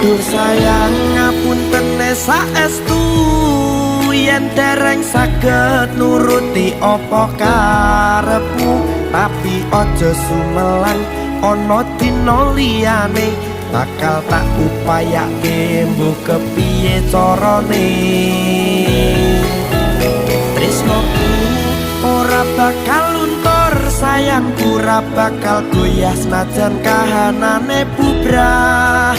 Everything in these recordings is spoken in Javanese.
Duh sayang, ngapuntene saestu yen dereng saged nuruti apa karepmu, tapi aja sumelang ana dina liyane bakal tak upayake mbuh kepiye carane. Tresnoku ora bakal luntur, sayangku ora bakal goyah senajan kahanane bubrah.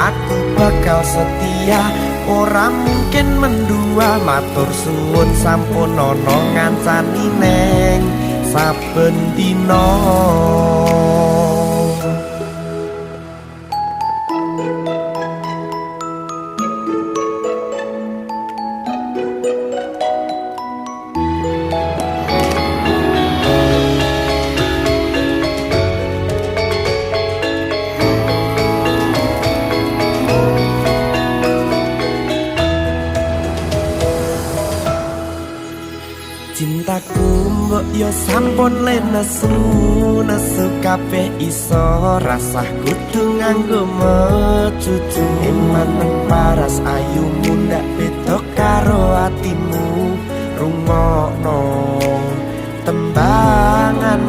Aku bakal setia, ora mungkin mendua. Matur suwun sampun ana ngancani neng saben dina. Cintaku mbok yo sampun le nesu, nesu kabeh iso, rasah kudu nganggo mecucu. Eman paras ayumu ndak beda karo atimu, rungokno tembangan.